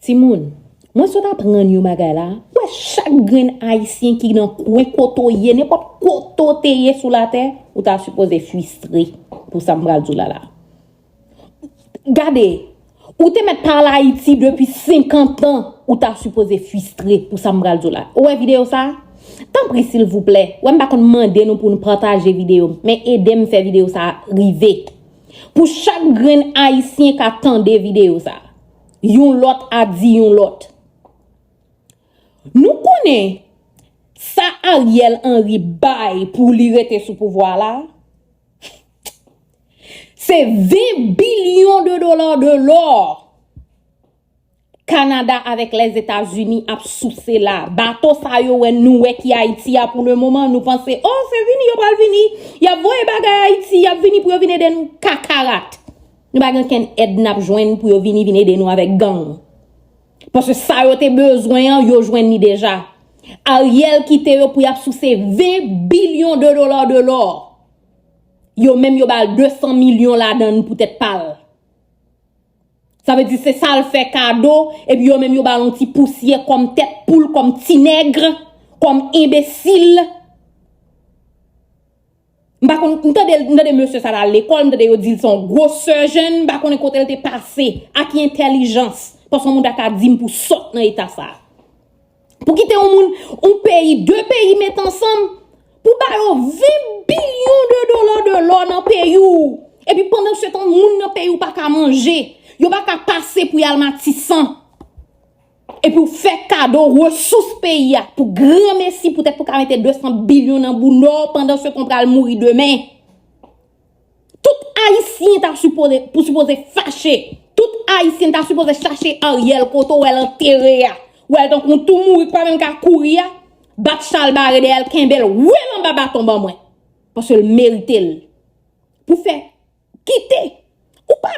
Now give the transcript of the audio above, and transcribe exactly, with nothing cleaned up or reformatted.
Timoun, mwen sot aprann yon bagay la. Wè, chak grenn Ayisyen ki nan kwen kote w ye, nenpòt kote w te ye sou latè, ou ta sipoze fwistre pou sa m pral di w la la. Gade, ou te mèt pale Ayiti depi senkant an, ou ta sipoze fwistre pou sa m pral di w la. Ou wè videyo sa? Tanpri, silvouplè, wè m pa konn mande nou pou nou pataje videyo, men ede m fè videyo sa rive. Pou chak grenn Ayisyen ka tande videyo sa, yon lòt a di yon lòt. Nou konnen sa Ariel Henry bay pou li rete sou pouvwa la, se ven bilyon de dola de lò Kanada avèk Lèzetazini ap souse la. Bato sa yo wè nou wè ki Ayiti a pou le moman, nou panse, oh, se vini yo pral vini. Y ap voye bagay Ayiti, y ap vini pou yo vin ede nou. Kakarat. Nou pa gen okenn èd n ap jwenn pou yo vini vin ede nou avèk gang. Paske sa yo te bezwen an, yo jwenn li deja. Ariel kite yo pou y ap souse ven bilyon de dola de lò. Yo menm yo ba l de san milyon ladan l poutèt pa l. Sa vle di se sa l fè kado, epi yo menm yo ba l yon ti pousyè kòm tèt poul, kòm ti nèg, kòm enbesil. M pa konn, m tande, m tande mesye sa t al lekòl, m tande yo di l se yon gwo surgeon, m pa konnen kote l te pase, ak ki entèlijans. Paske yon moun ta ka di m pou sòt nan eta sa. Pou kite yon moun, yon peyi, de peyi met ansanm, pou ba yo ven bilyon de dola de lò nan peyi w. Epi pandan se tan, moun nan peyi w pa ka manje. Yo pa ka pase pou y al Matisan. Epi w fè kado resous peyi a pou granmesi poutèt pou ka mete de san bilyon nan bounda w pandan se tan w pral mouri demen. Tout Ayisyen ta sipoze, pou sipoze fache. Tout Ayisyen ta sipoze chache Ariel kote w wè l antere a. W wè l tankou yon tou mouri k pa menm ka kouri a. Bat chalbare dèyè l, kenbe l, wè l anba baton ban mwen. Paske l merite l. Pou fè kite